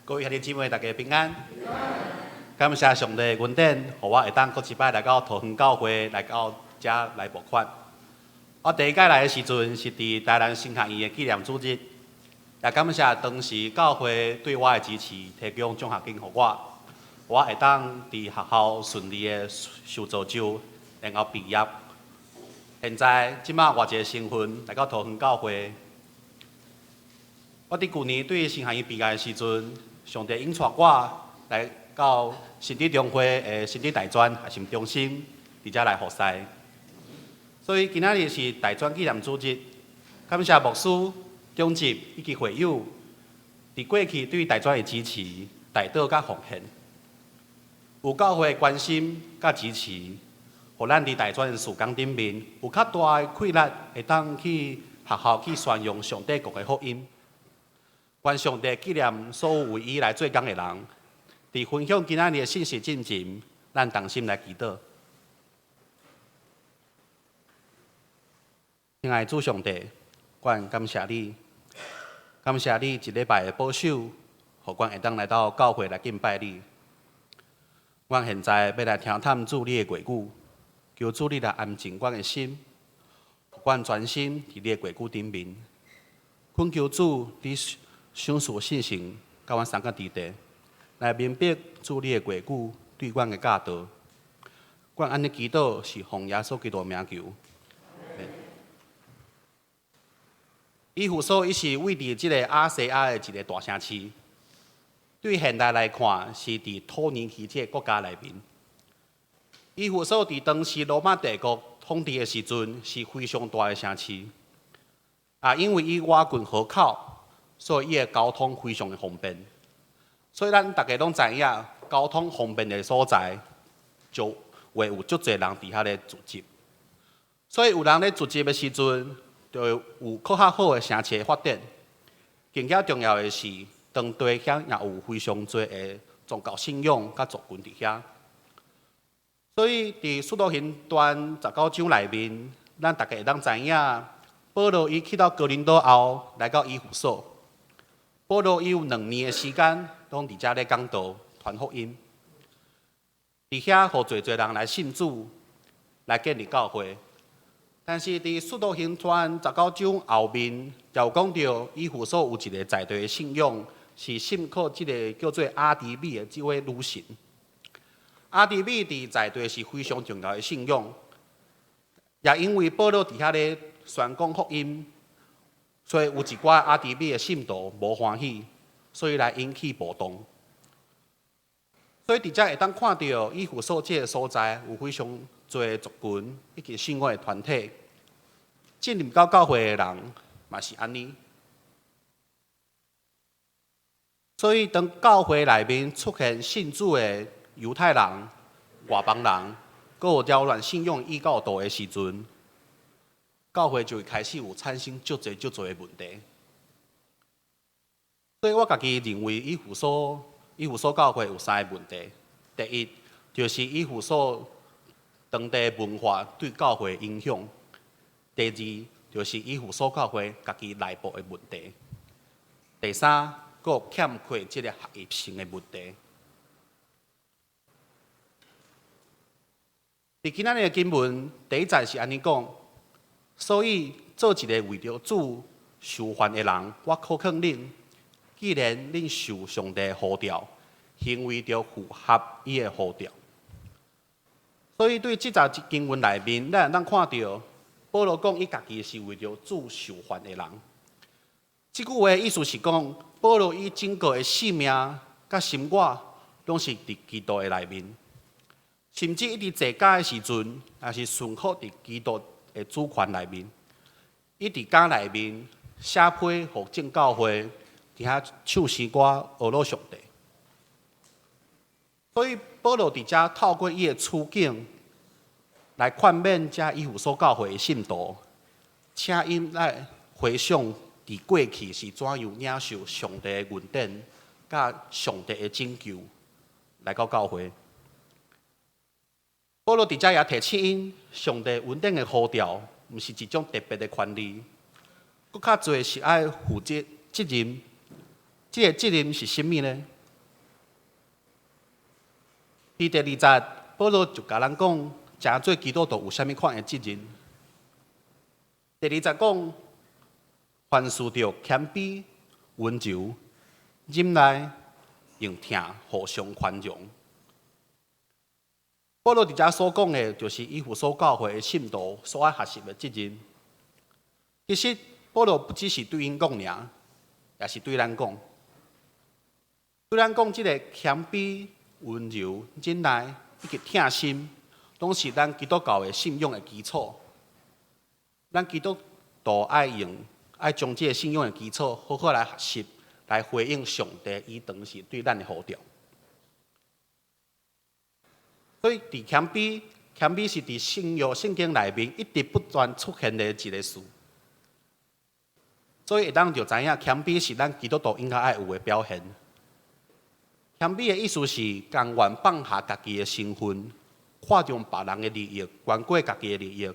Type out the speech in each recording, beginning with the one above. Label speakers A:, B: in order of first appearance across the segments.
A: 各位兄弟姊妹，大家平安。感謝上帝恩典，予我會當閣一擺來到桃園教會來到遮來募款。我第一擺來的時陣是佇台南神學院的紀念主日，也感謝當時教會對我的支持，提供獎學金予我，我會當佇學校順利的受造就，然後畢業。現在這馬換一个身份來到桃園教會。我佇舊年對神學院畢業的時陣，上帝引帶我來到新竹中會的新竹大專學習中心，佇遮來服侍。所以今仔日是大專紀念主日，感謝牧師、長執以及會友，佇過去對大專的支持、代禱佮奉獻，有教會關心佮支持，予咱佇大專的事工頂面有較大的氣力，會當去學校去宣揚上帝國的福音。願上帝紀念所有為伊來做工的人，佇分享今仔日的信息進前，咱同心來祈禱。親愛的主上帝，阮感謝你，感謝你一禮拜的保守，予阮會當來到教會來敬拜你。阮現在欲來聽探主你的話語，求主你來安靜阮的心，予阮專心佇你的話語頂面。懇求主，你賞賜信心，佮阮三個弟弟來明白主你的話語對阮的教導。阮按呢祈禱是奉耶穌基督名求。以弗所伊是位佇這個亞細亞的一個大城市，對現代來看是佇土耳其這個國家內面。以弗所佇當時羅馬帝國統治的時陣是非常大的城市，啊，因為伊倚近河口，所以伊的交通非常的方便。所以咱逐家攏知影，交通方便的所在，就會有足濟人佇遐咧聚集。所以有人咧聚集的時陣，就會有閣較好的城市的發展。更加重要的是，當地遐也有非常濟的宗教信仰佮族群佇遐。所以佇使徒行傳十九章內面，咱逐家會當知影，保羅伊去到哥林多後，來到以弗所。保羅伊有2年的時間，攏佇遮咧講道、傳福音，佇遐予濟濟人來信主，來建立教會。但是佇使徒行傳十九章後面，也有講著以弗所有一个在地的信仰，是信靠這个叫做亞底米的這位女神。亞底米佇在地是非常重要的信仰，也因為保羅佇遐咧宣講福音，所以有一寡亞底米的信徒無歡喜，所以來引起暴動。所以佇遮會當看著以弗所這个所在有非常濟族群以及信仰的團體，進入到教會的人嘛是按呢。所以當教會內面出現信主的猶太人、外邦人，閣有擾亂信仰異教徒的時陣，教會就會開始有產生足濟足濟的問題。所以我家己認為以弗所教會有三个問題。第一，就是以弗所當地文化對教會的影響；第二，就是以弗所教會家己內部的問題；第三，閣有欠缺這個合一性的問題。佇今仔日的經文第一節是按呢講，所以做一个為著主受煩的人，我苦勸恁，既然恁受上帝的呼召，行為著符合伊的呼召。所以對這節經文內面，咱會當看著保羅講，伊家己是為著主受煩的人。這句話意思是講，保羅伊整個的性命佮心我，攏是佇基督的內面。甚至伊佇坐監的時陣，也是順服佇基督的主權內面。伊佇監內面寫批予眾教會，佇遐唱詩歌，呵咾上帝。所以保羅佇遮透過伊的處境來勸勉遮以弗所教會的信徒，請𪜶來回想佇過去是怎樣領受上帝的恩典，佮上帝的拯救，來到教會。保羅佇遮也提醒𪜶，上帝恩典的呼召，毋是一種特別的權利，閣較濟是愛負責責任。這个責任是啥物呢？佇第二節，保羅就共咱講，成做基督徒有啥物款的責任。第二節講，凡事著謙卑、溫柔、忍耐、用疼互相寬容。保羅佇遮所講的，就是以弗所教會的信徒所愛學習的責任。其實，保羅不只是對𪜶講爾，也是對咱講。對咱講，這个謙卑、溫柔、忍耐以及疼心，攏是咱基督教的信仰的基礎。咱基督徒愛用愛將這个信仰的基礎好好來學習，來回應上帝伊當時對咱的呼召。所以，佇謙卑，謙卑是佇新約聖經內面一直不斷出現的一个詞。所以會當就知影，謙卑是咱基督徒應該愛有的表現。謙卑的意思是甘願放下家己的身份，看重別人的利益，懸過家己的利益。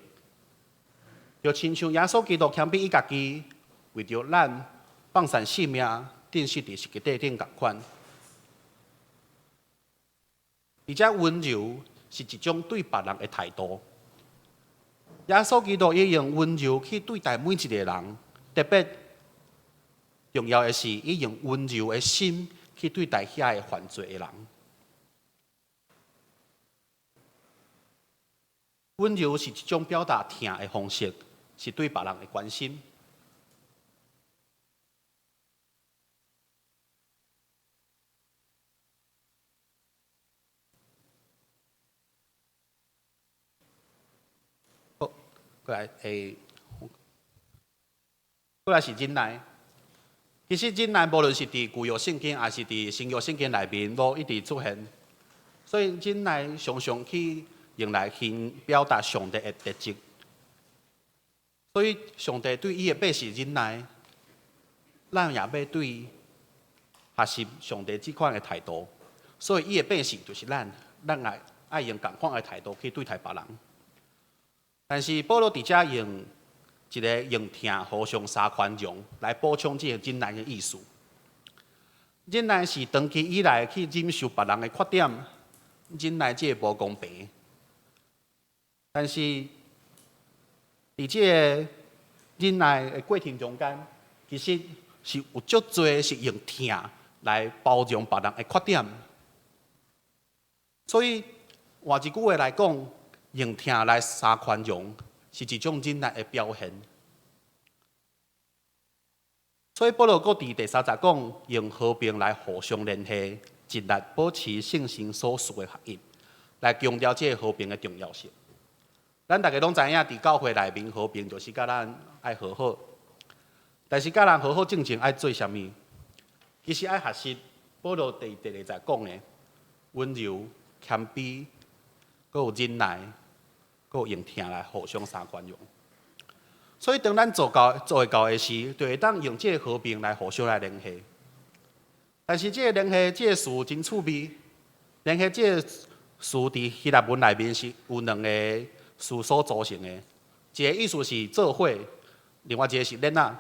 A: 就親像耶穌基督謙卑伊家己，為著咱放捨性命，釘死佇十字架頂仝款。而且溫柔是一種對別人的態度。耶穌基督伊用溫柔去對待每一个人，特別重要的是，伊用溫柔的心去對待遐个犯罪的人。溫柔是一種表達疼的方式，是對別人的關心。好，過來，過來是忍耐。其實忍耐無論是佇舊約聖經，抑是佇新約聖經內面，攏一直出現。所以忍耐常常去用來去表達上帝的特質。所以上帝對伊的百姓忍耐，咱也欲對學習上帝這款的態度。所以伊的百姓就是咱，咱愛愛用仝款的態度去對待別人。但是保羅佇遮用一个用疼互相相寬容來補充這个忍耐的意思。忍耐是長期以來去忍受別人的缺點，忍耐這个無公平。但是，佇這个忍耐的過程中間，其實是有足濟是用疼來包容別人的缺點。所以換一句話來講，用疼來相寬容，是一種忍耐的表現。所以保羅閣佇第三節講，用和平來互相連繫，盡力保持聖神所賜的合一，來強調這个和平的重要性。咱逐家攏知影，佇教會內面和平就是佮咱愛和好。但是佮人和好進前愛做啥物？其實愛學習保羅佇第二節講的溫柔、謙卑，閣有忍耐，閣有用疼來互相相寬容。所以當咱做到做會到的時，就會當用這个和平來互相來連繫。但是這个連繫這个詞真趣味，連繫這个詞佇希臘文內面是有兩个詞所組成的，一个意思是做伙，另外一个是連仔。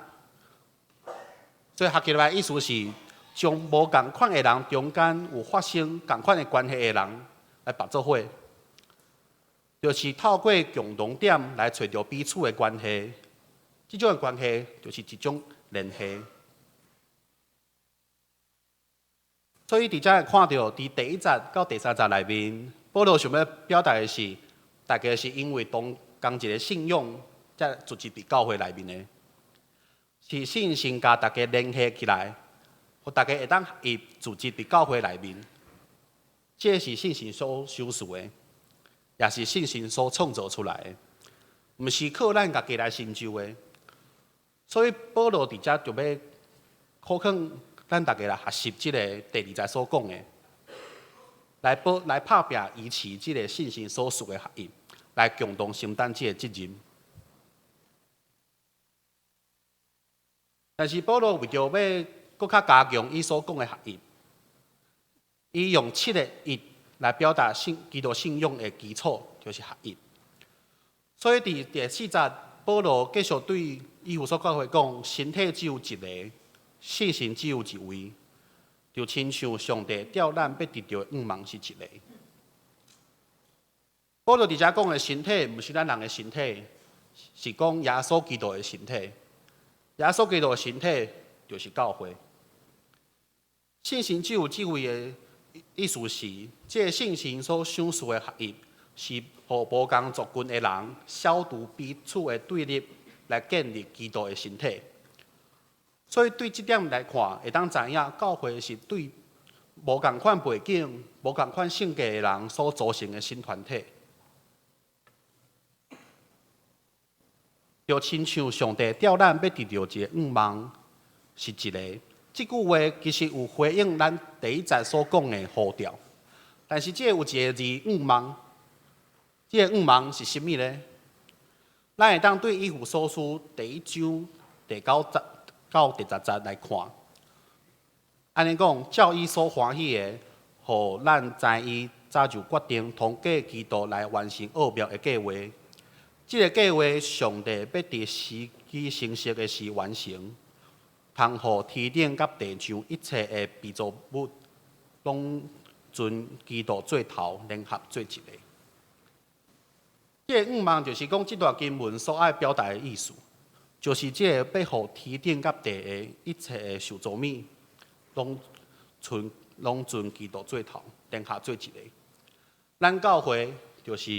A: 所以合起來意思是將無仝款的人中間有發生仝款的關係的人來綁做伙，就是透過共同點來揣著彼此的關係。這種的關係就是一種連繫。所以佇遮會看著，佇第一節到第三節內面，保羅想欲表達的是，大家是因為同仝一个信仰，才聚集佇教會內面的，是信心共大家連繫起來，予大家會當合一聚集佇教會內面。這是聖神所賞賜的，也是聖神所創造出來的，毋是靠咱家己來成就的。所以保羅佇遮就欲苦勸咱大家來學習這个第二節所講的，來保來拍拚維持這个信心所賜的合一，來共同承擔這个責任。但是保羅為著欲閣較加強伊所講的合一，伊用七个一來表達信基督信仰的基礎，就是合一。所以佇第四節，保羅繼續對以弗所教會講：身體只有一个，聖神只有一位，就親像上帝召咱欲得著的向望是一个。保羅佇遮講的身體，毋是咱人的身體，是講耶穌基督的身體。耶穌基督的身體就是教會。聖神只有這位的意思是，這个聖神所賞賜的合一，是予無仝族群的人消除彼此的對立，來建立基督的身體。所以對這點來看，會當知影教會是對無仝款背景、無仝款性格的人所組成的新團體。就親像上帝召咱欲得著一个願望，是一个。這句話其實有回應咱第一節所講的呼召，但是這个有一个字願望，這个願望是啥物呢？咱會當對以弗所書第一章第九節到第十節來看，按呢講，照伊所歡喜的，予咱知伊早就決定通過基督來完成奧妙的計劃。這个計劃，上帝欲佇時機成熟的時完成。通予天頂佮地上一切的被造物，攏尊基督做頭，聯合做一个。這个願望就是講，這段經文所愛表達的意思，就是這个欲予天頂佮地的一切的受造物，攏尊基督做頭，聯合做一个。咱教會就是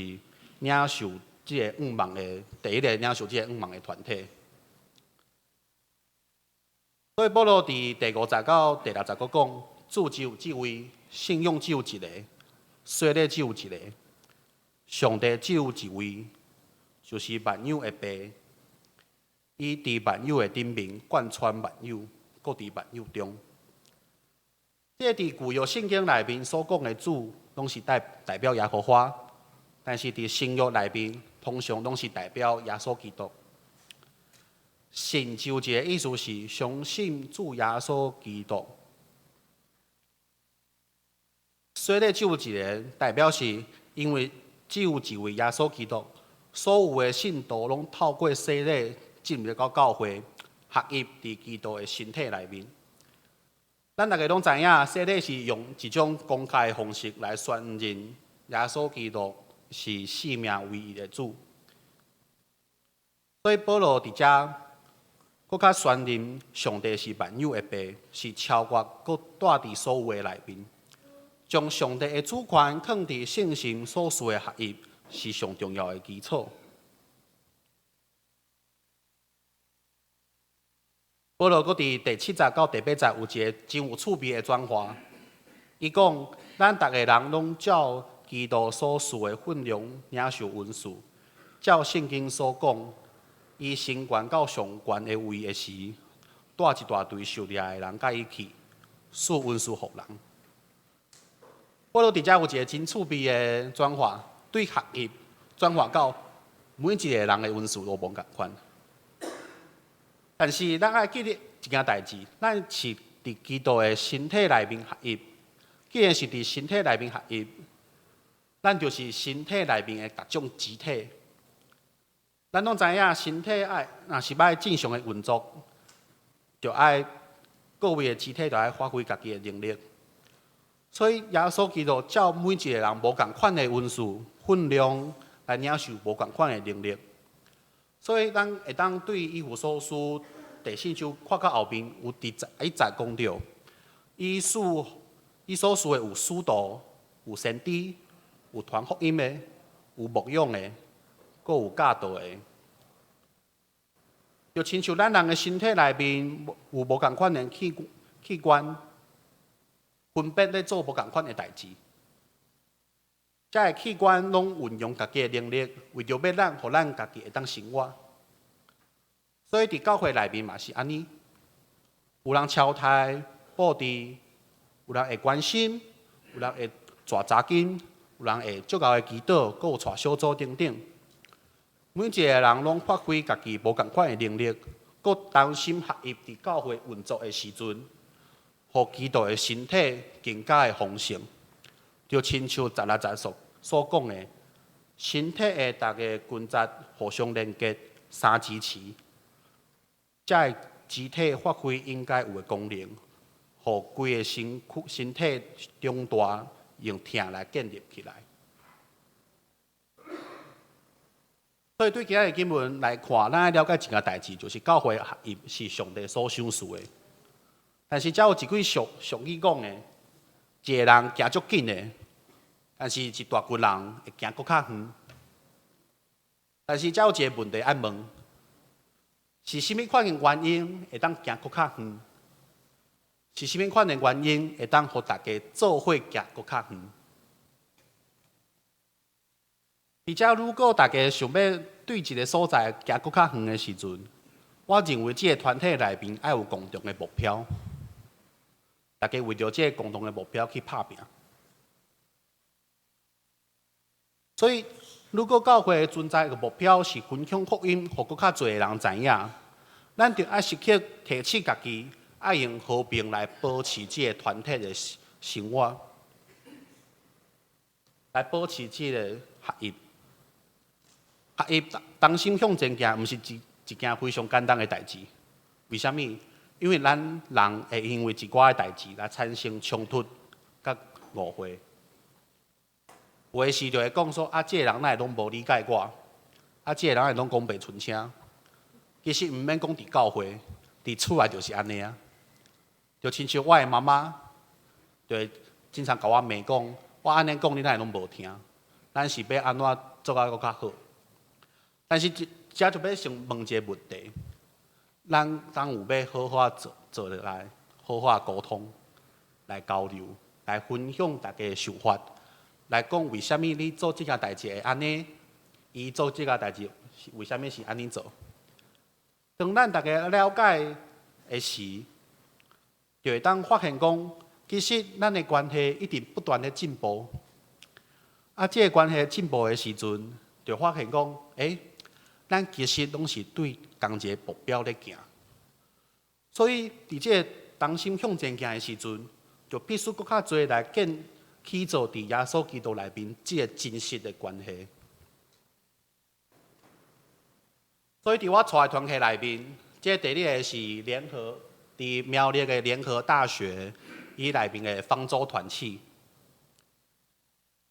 A: 領受這个願望的第一个領受這个願望的團體。所以保羅佇第五節到第六節閣講，主只有這位，信仰只有一个，洗禮只有一个，上帝只有一位，就是萬有的父。伊佇萬有的頂面貫穿萬有，閣佇萬有中。這个佇舊約聖經內面所講的主，攏是代表耶和華，但是佇新約內面，通常攏是代表耶穌基督。信只有一个意思是相信主耶穌基督。洗禮只有一个，代表是因為只有一位耶穌基督，所有的信徒攏透過洗禮進入到教會，合一佇基督的身體內面。咱逐家攏知影，洗禮是用一種公開的方式來宣認耶穌基督是生命唯一的主。所以保羅佇遮閣較宣認上帝是萬有的父，是超越閣帶佇所有的內面，將上帝的主權囥佇聖神所賜的合一，是上重要的基礎。保羅閣佇第七節到第八節有一個真有趣味的轉化。伊講：咱逐个人攏照基督所賜的分量領受恩賜，照聖經所講，伊升懸到上懸的位的時，帶一大隊受掠的人佮伊去，賜恩賜予人。保羅佇遮有一个真趣味的轉化，對合一轉化到每一个人的恩賜都無仝款。但是咱愛記得一件代誌，咱是佇基督的身體內面合一。既然是佇身體內面合一，咱就是身體內面的各種肢體。咱攏知影，身體愛若是欲正常的運作，就愛各位的肢體就愛發揮家己的能力。所以耶穌基督照每一个人無仝款的恩賜分量來領受無仝款的能力。所以咱會當對以弗所書第四章看到後面有佇一節講著，伊所賜的有使徒、有先知、有傳福音的、有牧養的，閣有教導的。就親像咱人的身體內面有無仝款的器官，分別咧做無仝款的代誌。這个器官攏運用家己的能力，為著欲咱，予咱家己會當生活。所以佇教會內面嘛是按呢，有人敲台布置，有人會關心，有人會帶查經，有人會足夠的祈禱，閣有帶小組等等。每一個人攏發揮家己無仝款的能力，閣同心合意佇教會運作的時陣，予基督的身體更加的豐盛。就親像十六節所講的，身體的逐个關節互相連結，相支持，才會肢體發揮應該有的功能，予規个身軀身體長大，用疼來建立起來。所以對今仔日經文來看，咱愛了解一件代誌，就是教會合一是上帝所賞賜的。但是遮有一句俗俗語講的，一个人行足緊的，但是一大群人會行閣較遠。但是遮有一个問題愛問，是啥物款的原因會當行閣較遠？是啥物款的原因會當予大家做伙行閣較遠？而且，如果大家想欲對一个所在行閣較遠的時陣，我認為這个團體內面愛有共同的目標，大家為著這个共同的目標去拍拚。所以，如果教會存在一个目標是分享福音，予閣較濟的人知影，咱就愛時刻提醒家己，愛用和平來保持這个團體的生活，來保持這个合一。合一同心向前行，毋是一件非常簡單的代誌。為啥物？因為咱人會因為一寡的代誌來產生衝突佮誤會。有的時就會講說：啊，這个人哪會攏無理解我？啊，這个人哪會攏講袂出聲？其實毋免講佇教會，佇厝內就是按呢啊。就親像我的媽媽，就會經常共我罵講：我按呢講，你哪會攏無聽？咱是欲按怎做甲閣較好？但是這就欲先問一个問題：咱當有欲好好坐坐落來，好好溝通，來交流，來分享大家的想法，來講為啥物你做這件代誌會按呢？伊做這件代誌為啥物是按呢做？當咱大家了解的時，就會當發現講，其實咱的關係一直不斷咧進步。啊，這个關係進步的時陣，就發現講，欸，咱其實攏是對仝一个目標咧行。所以，佇這个同心向前行的時陣，就必須閣較濟來建起做佇耶穌基督內面這个真實的關係。所以，佇我帶的團契內面，這个第二个是聯合佇苗栗的聯合大學伊內面的方舟團契。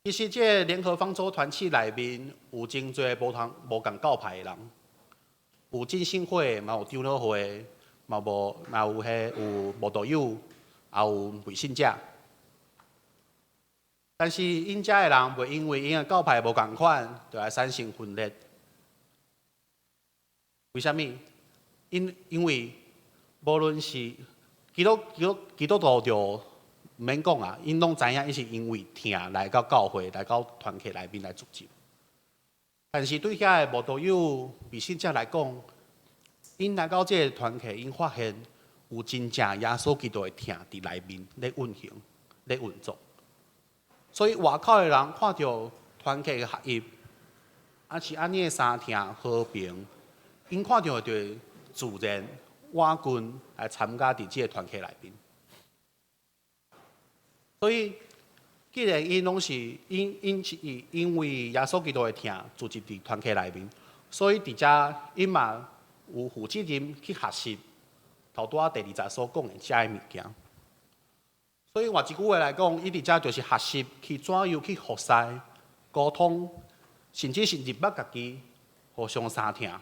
A: 其實，這个聯合方舟團契內面有真濟無同無仝教派的人，有浸信會，嘛有長老會，嘛無嘛有彼有慕道友，也有未信者。但是，𪜶遮的人袂因為𪜶的教派無仝款，就來產生分裂。為啥物？因為無論是基督徒就毋免講啊，𪜶攏知影，𪜶是因為疼來到教會，來到團契內面來聚集。但是對遐个慕道友、未信者來講，𪜶來到這个團契，𪜶發現有真正耶穌基督的疼佇內面咧運行、咧運作。所以外口的人看著團契的合一，啊是按呢的相疼和平，𪜶看著就會自然倚近來參加佇這个團契內面。所以，既然𪜶攏是𪜶𪜶是因為耶穌基督的疼聚集佇團契內面，所以佇遮𪜶嘛有負責任去學習頭拄仔第二節所講的遮个物件。所以換一句話來講，伊佇遮就是學習去怎樣去服侍、溝通，甚至是認捌家己，互相相疼，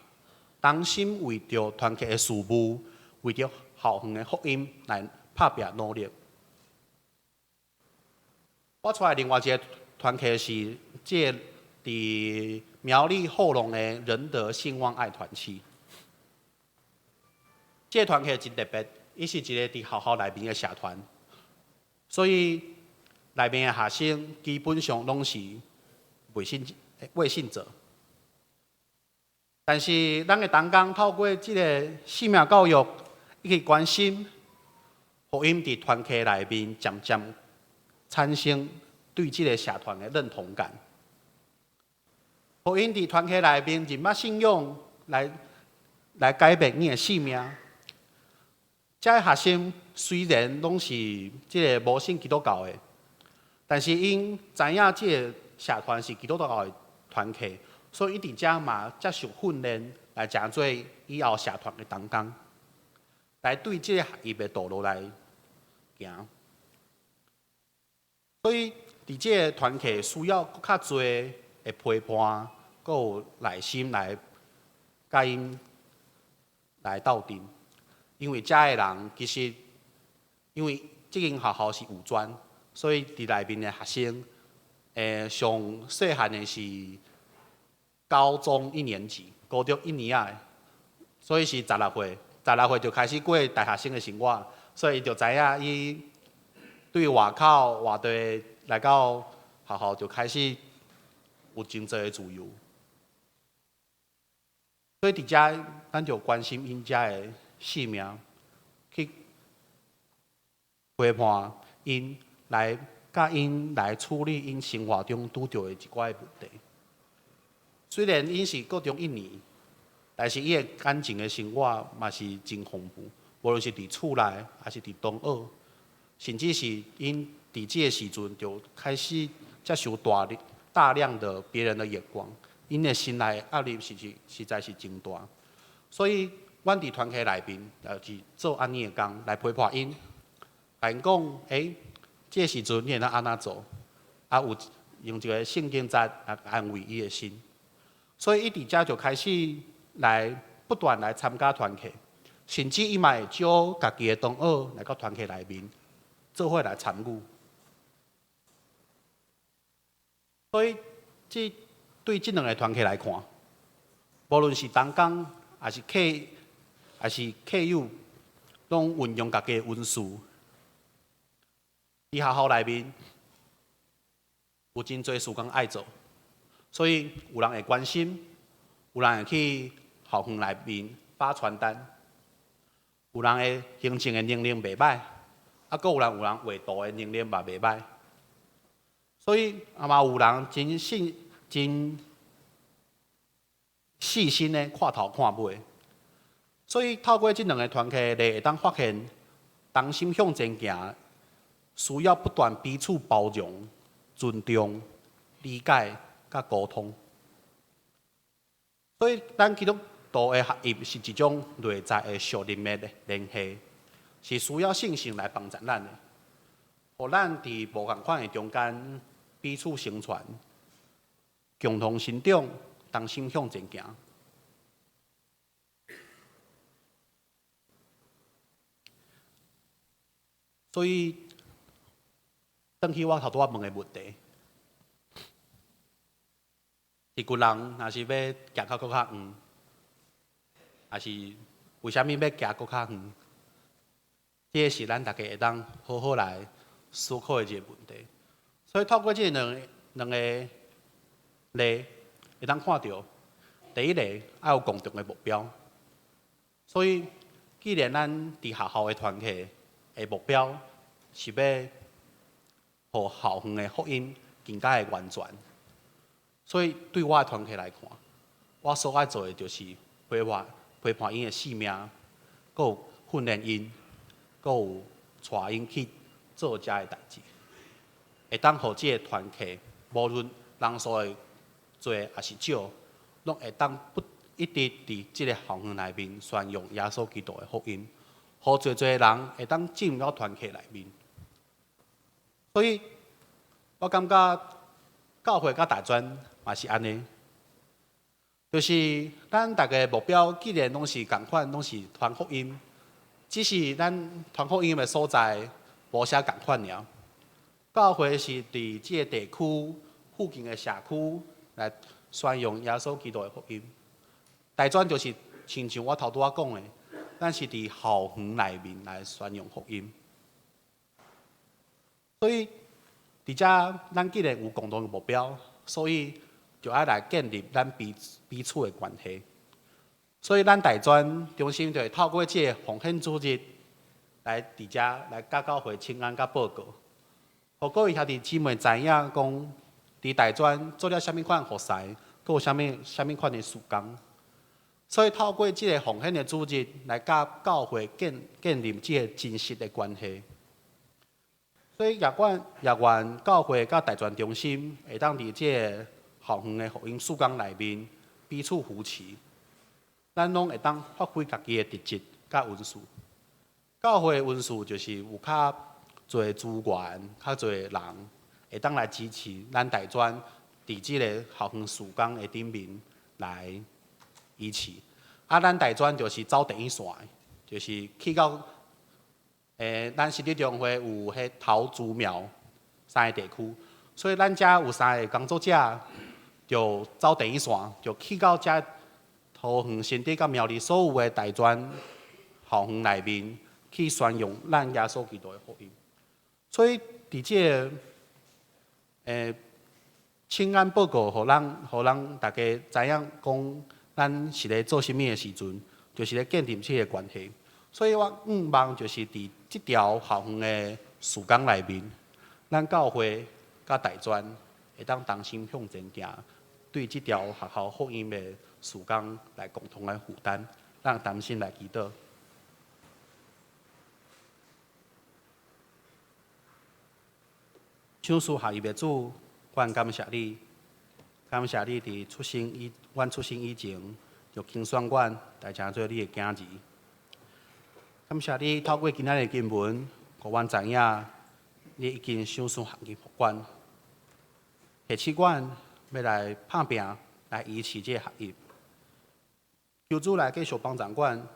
A: 同心為著團契的事務，為著校園的福音來拍拚努力。我帶另外一个團契是這个佇苗栗後龍的仁德信望愛團契。這个團契真特別，伊是一个佇學校內面的社團，所以內面的學生基本上攏是未信者。但是咱的同工透過這个生命教育以及關心，予𪜶佇團契內面漸漸產生對這个社團的認同感，予𪜶佇團契內面認捌信仰來改變𪜶的生命。這个學生雖然攏是這个無信基督教的，但是𪜶知影這个社團是基督教的團契，所以伊佇遮嘛接受訓練，來成做以後社團的同工，來對這个合一的道路來行。所以，佇這个團契需要閣較濟的陪伴、閣有耐心來佮𪜶來鬥陣，因為遮的人其實因為這間學校是五專，所以佇內面的學生，上細漢的是高中一年級，高中一年仔的，所以是十六歲，十六歲就開始過大學生的生活，所以伊就知影伊對外口外地來到學校就開始有真濟的自由。所以佇遮，咱就關心𪜶遮的性命，去陪伴𪜶來，佮𪜶來處理𪜶生活中拄著的一寡問題。雖然𪜶是高中一年，但是伊的感情的生活嘛是真豐富，無論是佇厝內，抑是佇同學，甚至是𪜶佇這个時陣就開始接受大大量的別人的眼光，𪜶的心內壓力實在是真大。所以，阮佇團契內面，就是做按呢的工來陪伴𪜶，共𪜶講，這个時陣你會當按怎做？啊，有用一个聖經節來安慰伊的心。所以，伊佇遮就開始來不斷來參加團契，甚至伊嘛會招家己的同學來到團契內面，做伙來參與。所以，這對這兩个團契來看，無論是同工，抑是客，抑是客友，攏運用家己的恩賜。佇學校內面有真濟事工愛做，所以有人會關心，有人會去校園內面發傳單，有人的行政的能力袂䆀，啊，閣有人畫圖的能力嘛袂䆀，所以啊嘛有人真細心的看頭看尾，所以透過這兩个團契，你會當發現同心向前行，需要不斷彼此包容、尊重、理解佮溝通。所以，咱基督徒的合一是一種內在的屬靈的聯繫，是需要聖神來幫助咱的，予咱佇無仝款的中間彼此成全，共同成長，同心向前行。所以，轉去我頭拄仔問的問題，一群人若是欲行較閣較遠，抑是為啥物欲行閣較遠？這个是咱大家會當好好來思考的一个問題。所以透過這兩個例，會當看著，第一个愛有共同的目標。所以，既然咱佇學校的團契的目標是欲予校園的福音更加的完全，所以對我的團契來看，我所愛做的就是陪伴𪜶的性命，閣有訓練𪜶，閣有帶𪜶去做遮的代誌，會當予這个團契，無論人數會濟抑是少，攏會當不一直佇這个校園內面宣揚耶穌基督的福音，予濟濟人會當進入到團契內面。所以，我感覺教會佮大專嘛是按呢，就是咱逐个目標既然攏是仝款，攏是傳福音，只是咱傳福音的所在無啥仝款爾。教會是佇這个地區附近的社區來宣揚耶穌基督的福音。大專就是親像我頭拄仔講的，咱是佇校園內面來宣揚福音。所以，佇遮咱既然有共同的目標，所以就愛來建立咱彼彼此的關係。所以，咱大專中心就會透過這个奉獻主日來佇遮來佮教會請安佮報告，予各位兄弟姊妹知影講，佇大專做了啥物款服侍，閣有啥物款的事工。所以，透過這个奉獻的主日來佮教會建立這个真實的關係。所以，也願教會佮大專中心會當佇這个校園的福音事工內面彼此扶持，咱攏會當發揮家己的特質佮恩賜。教會的恩賜就是有較濟資源、較濟人會當來支持咱大專佇這个校園事工的頂面來維持。啊，咱大專就是走第一線的，就是去到咱新竹中會有彼桃竹苗三个地區，所以咱遮有三个工作者，就走第一線，就去到遮桃園、新竹佮苗栗所有的大專校園內面去宣揚咱耶穌基督的福音。所以佇這个請願報告，予咱大家知影講，咱是咧做啥物的時陣，就是咧建立這个關係。所以我向望就是佇這條校園的事工內面，咱教會佮大專會當同心向前行，對這條學校福音的事工來共同來負擔，咱同心來祈禱。賞賜合一的主，阮感謝你，感謝你佇出生以，阮出生以前就揀選阮來成做你的囝兒。感謝你透過今仔日的經文，予阮知影你已經賞賜學業予阮，提醒阮欲來拍拚來維持這个學業。求主來繼續幫助阮，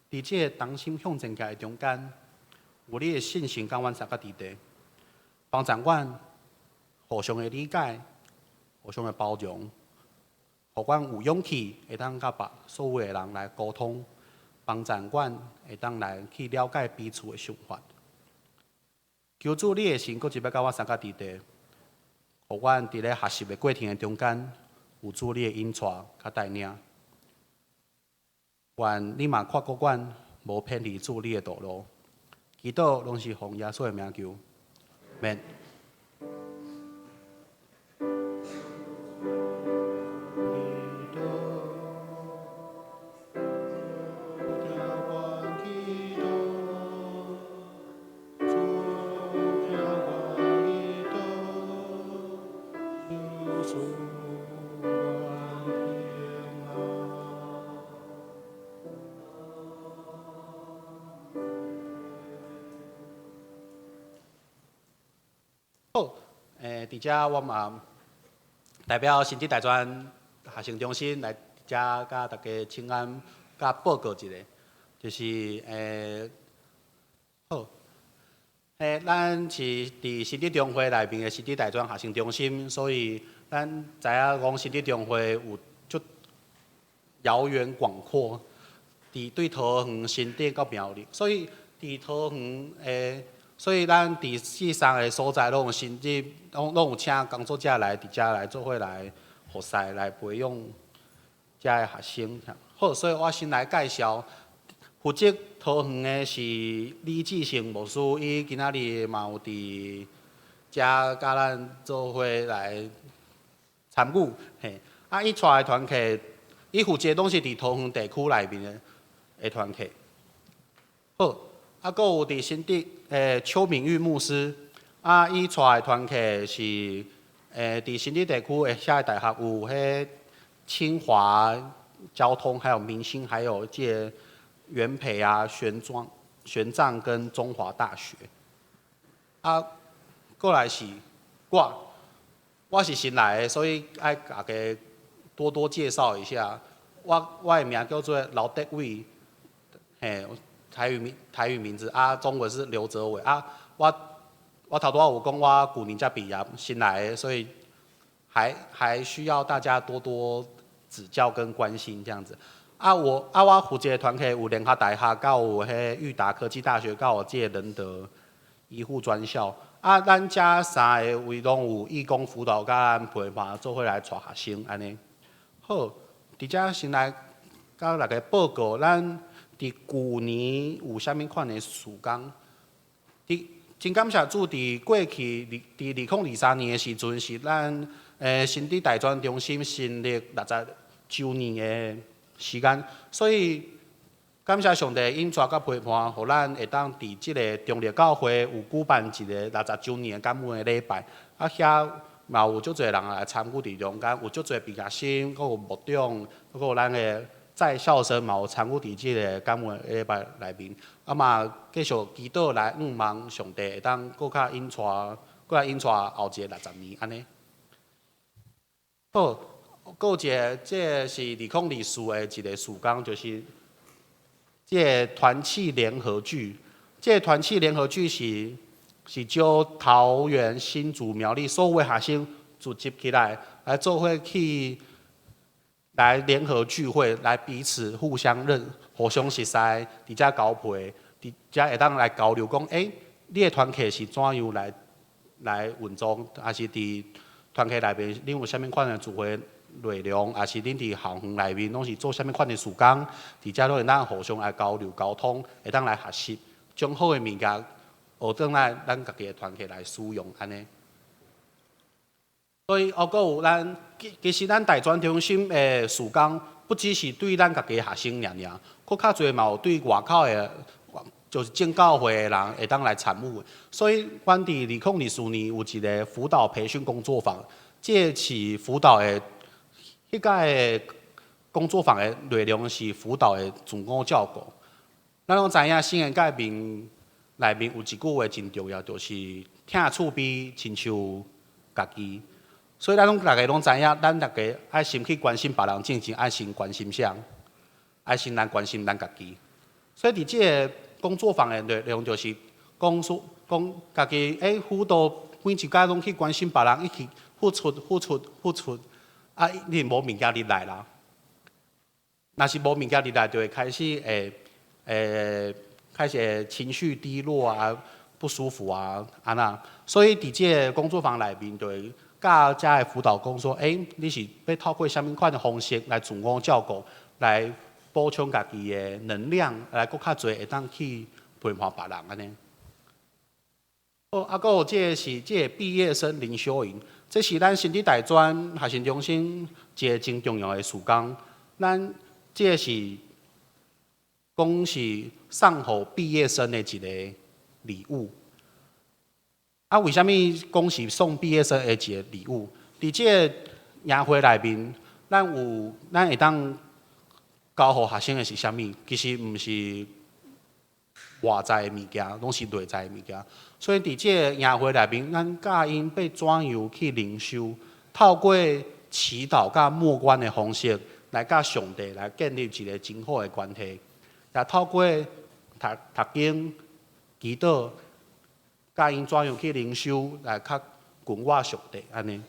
A: 佇這个同心向前行的中間，有你的信心佮阮相佮佇地，幫助阮互相的理解，互相的包容，予阮有勇氣會當佮別所有的人來溝通，幫助阮會當來去了解彼此的想法。求主你的神閣一擺佮我相佮佇地，予阮佇咧學習的過程的中間，有主你的引帶佮帶領。願你嘛看顧阮，無偏離主你的道路。祈禱攏是奉耶穌的名求，免。好，佇遮我嘛代表新竹大專學生中心來遮佮大家請安，佮報告一下，就是好，咱是佇新竹中會內面的新竹大專學生中心，所以咱知影講新竹中會有足遙遠廣闊，佇對桃園、新竹佮苗栗，所以佇桃園的。所以咱佇這三个所在，攏有新竹，攏有請工作者來佇遮來做伙來服侍，來培養遮的學生。好，所以我先來介紹，負責桃園的是李志成牧師，伊今仔日嘛有佇遮佮咱做伙來參與。嘿，啊，伊帶的團契，伊負責攏是佇桃園地區內面的團契。好。啊，閣有佇新竹邱敏玉牧師，啊，伊帶的團契是佇新竹地區的遐個大學有彼清華、交通，還有明星，還有這個元培啊、玄奘、玄奘跟中華大學。啊，過來是我，我是新來的，所以愛共大家多多介紹一下。我的名叫做劉德偉，嘿。台語名字啊，中文是劉哲偉啊。我頭拄仔有講，我舊年才畢業，新來的，所以還需要大家多多指教跟關心這樣子。啊，我負責的團契有聯合大學，佮有彼育達科技大學，佮有這個仁德醫護專校。啊，咱遮三个位攏有義工輔導，佮咱陪伴做伙來帶學生按呢。好，佇遮先來佮大家報告，咱佇舊年有啥物款的事工？佇真感謝主，佇過去佇2023年的時陣，是咱新竹大專中心成立60週年的時間，所以感謝上帝引帶佮陪伴，予咱會當佇這个中壢教會有舉辦一个60週年的感恩的禮拜。啊，遐嘛有足濟人來參與佇中間，有足濟畢業生，閣有牧長，閣有咱的在校生嘛有參與佇這个感恩禮拜內面，啊嘛繼續祈禱來向望上帝會當閣較引帶，閣來引帶後一个60年按呢。好，閣有一个，這个是2024的一个事工，就是這个團契聯合聚。這個團契聯合聚是招桃園、新竹、苗栗所有的學生聚集起來，來做伙去來聯合聚會，來彼此互相認、互相熟似，佇遮交陪，佇遮會當來交流，講，你的團契是怎樣來運作，抑是佇團契內面，恁有啥物款的聚會內容，抑是恁佇校園內面攏是做啥物款的事工，佇遮攏會當互相來交流溝通，會當來學習，將好的物件學轉來咱家己的團契來使用，按呢。所以，閣有咱其實咱大專中心的事工，不只是對咱家己的學生爾爾，閣較濟嘛有對外口的，就是正教會的人會當來參與。所以，阮佇2024年有一個輔導培訓工作坊，這是輔導的，彼屆的工作坊的內容是輔導的自我照顧。咱攏知影，生的界面內面有一句話真重要，就是疼厝邊親像家己。所以咱攏逐家攏知影，咱逐家愛先去關心別人，進前愛先關心啥？愛先來關心咱家己。所以佇這個工作坊的內容就是講說，講家己輔導每一擺攏去關心別人，一起付出、付出、付出，啊，你無物件入來啦。若是無物件入來，就會開始會情緒低落啊，不舒服啊，按呢。所以佇這個工作坊內面，就會佮遮的輔導講說，你是欲透過啥物款的方式來自我照顧，來補充家己的能量，來閣較濟會當去陪伴別人按呢。好，啊，閣有這個是這個畢業生靈修營，這是咱新竹大專學生中心一個真重要的事工。咱這個是講是送予畢業生的一個禮物。啊，為啥物講是送畢業生的一個禮物？佇這個營會內面，咱會當交予學生的是啥物？其實毋是外在的物件，攏是內在的物件。所以佇這個營會內面，咱教𪜶欲怎樣去靈修，透過祈禱佮默觀的方式，來佮上帝來建立一個真好的關係。也透過讀經、祈禱，教𪜶怎樣去靈修，來較近倚上帝按呢。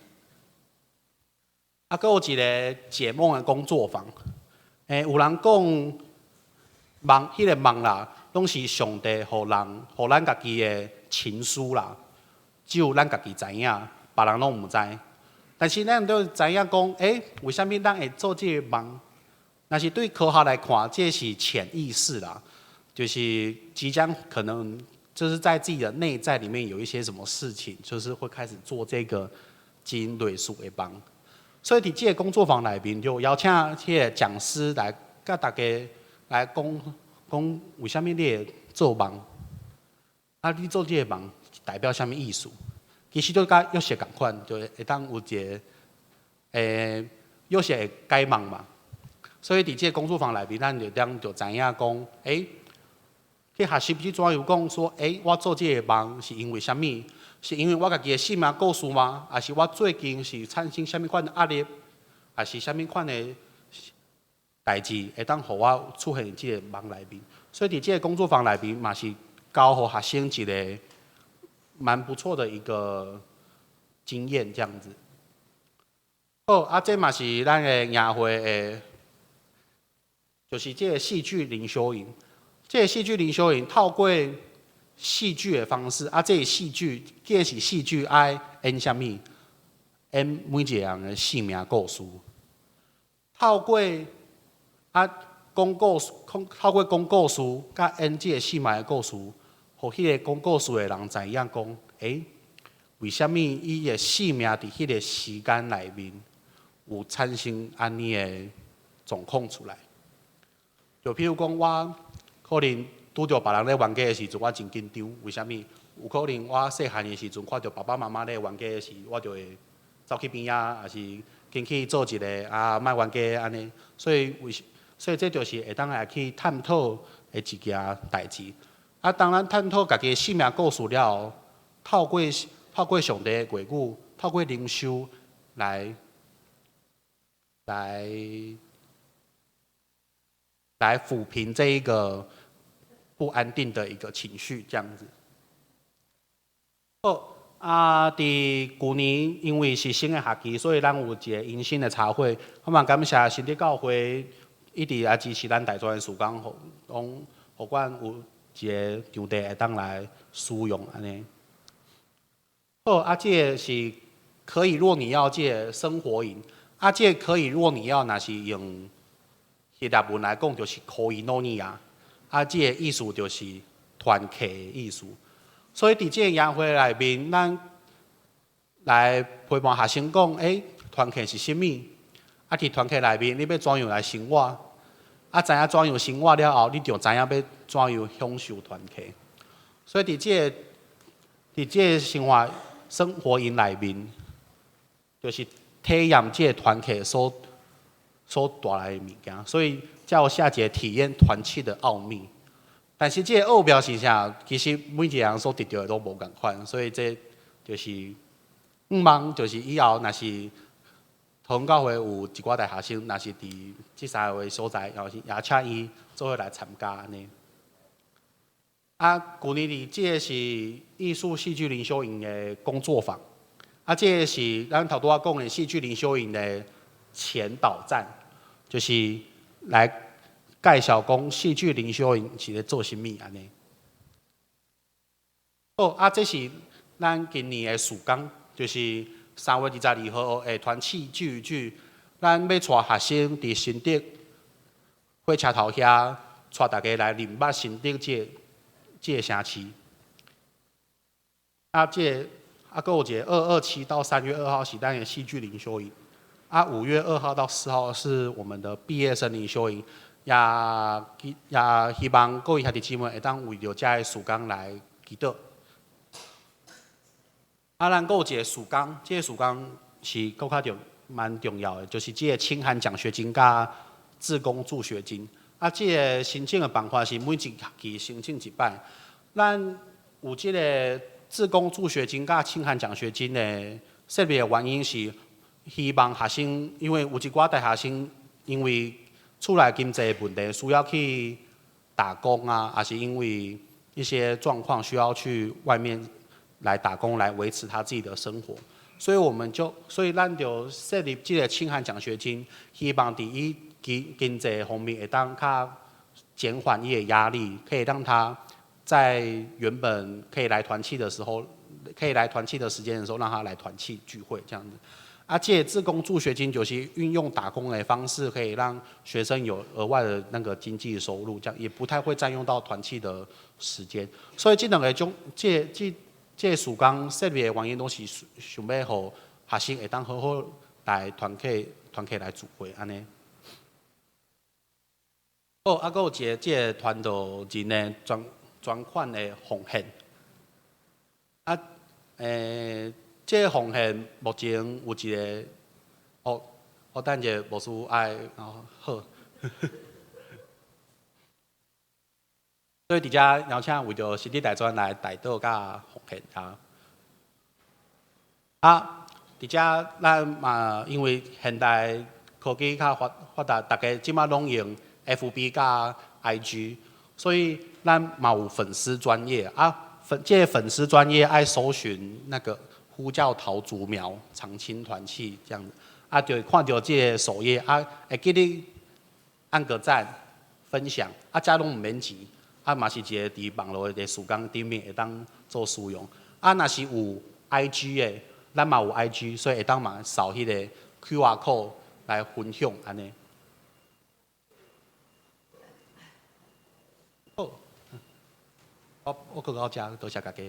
A: 啊，閣有一個解夢的工作坊。有人講夢，彼個夢啦，攏是上帝予人，予咱家己的情書啦，只有咱家己知影，別人攏毋知。但是咱都知影講，為啥物咱會做這個夢？若是對科學來看，這是潛意識啦，就是即將可能就是在自己的內在裡面有一些什麼事情，就是會開始做這個真類似的夢。所以佇這個工作坊內面，就邀請彼個講師來佮大家來講講為啥物你會做夢？啊，你做這個夢代表啥物意思？其實就佮約瑟仝款，就會當有一個約瑟會解夢嘛。所以佇這個工作坊內面，咱就當就知影講，去學習去怎樣講說，我做這個夢是因為啥物？是因為我家己的生命故事嗎？抑是我最近是產生啥物款的壓力？抑是啥物款的代誌會當予我出現這個夢內面？所以佇這個工作坊內面，嘛是教予學生一個蠻不錯的一個經驗，這樣子。好，啊，這嘛是咱的營會的，就是這個戲劇靈修營。這個戲劇靈修營透過戲劇的方式，啊，這個戲劇，既然是戲劇，愛演啥物？演每一個人的生命故事。透過啊講故事，透過講故事，佮演這個生命的故事，予彼個講故事的人知影講，為啥物伊的生命佇彼個時間內面有產生按呢的狀況出來？就譬如講，我可能拄著別人咧冤家的時陣，我真緊張。為啥物？有可能我細漢的時陣，看著爸爸媽媽咧冤家的時，我就會走去邊仔，抑是緊去做一个啊，莫冤家按呢。所以這就是會當來去探討的一件代誌。啊，當咱探討家己的生命故事了後，透過上帝的話語，透過靈修來來撫平這一個不安定的一個情緒，這樣子。好，啊，佇舊年因為是新的學期，所以咱有一個迎新的茶會。我嘛感謝新德教會一直來支持咱大專的事工，予講予阮有一個場地會當來使用按呢。好，啊，這個是可以若你要這個生活營，啊，這個可以若你要，若是用希臘文來講，就是 koinonia，啊，這個意思就是團契的意思。所以佇這個營會內面，咱來陪伴學生講，欸，團契是啥物？啊，佇團契內面，你欲怎樣來生活？啊，知影怎樣生活了後，你就知影欲怎樣享受團契。所以佇這個生活營內面，就是體驗這個團契所帶來的物件。所以才有寫一個體驗團契的奧秘。但是這個奧妙是啥？其實每一個人所得著的攏無仝款，所以這就是向望，就是以後若是桃園教會有一寡大學生，若是佇這三个所在，然後是邀請伊做伙來參加按呢。啊，舊年佇這個是藝術戲劇靈修營的工作坊，啊，這個是咱頭拄仔講的戲劇靈修營的前導站，就是來介紹講戲劇靈修營是咧做啥物按呢。好，啊，這是咱今年的事工，就是3月22號的團契聚一聚，咱欲帶學生佇新竹火車頭遐，帶大家來認捌新竹這個城市。啊，這個啊，閣有一個227到3月2號是咱的戲劇靈修營，啊，5月2號到4號是我們的畢業生靈修營，也希望各位兄弟姊妹會當為著這个事工來祈禱。啊，咱閣有一個事工，這個事工是閣較重蠻重要的，就是這個清寒獎學金佮志工助學金。啊，這個申請的辦法是每一學期申請一擺。咱有這個志工助學金佮清寒獎學金的設立的原因是，希望學生，因為有一寡大學生因為厝內經濟問題需要去打工啊，抑是因為一些狀況需要去外面來打工來維持他自己的生活，所以咱就設立這個清寒獎學金，希望佇伊經濟方面會當較減緩伊的壓力，可以讓他在原本可以來團契的時候，可以來團契的時間的時候，讓他來團契聚會這樣子。啊，這個志工助學金就是運用打工的方式，可以讓學生有額外的那個經濟收入，這樣也不太會佔用到團契的時間。所以這兩個種，這個事工設立的原因，攏是想欲予學生會當好好來團契來聚會按呢。好，啊，閣有一個這個傳道人的專款的奉獻。啊，這個奉獻目前有一個，哦，我等下牧師愛，哦，好。所以佇遮邀請為著新竹大專來代禱佮奉獻啊。啊，佇遮咱嘛因為現代科技較發達，大家這馬攏用 FB 佮 IG，所以咱嘛有粉絲專頁啊，這個粉絲專頁愛搜尋那個呼叫桃竹苗長青團契這樣子，啊，就會看著這個首頁啊，會記得按個讚、分享，啊，這攏毋免錢，啊，嘛是一個佇網路的事工頂面會當做使用。啊，若是有 IG 的，咱嘛有 IG，所以會當嘛掃彼個 QR code 來分享按呢。好，我閣到遮，多謝大家。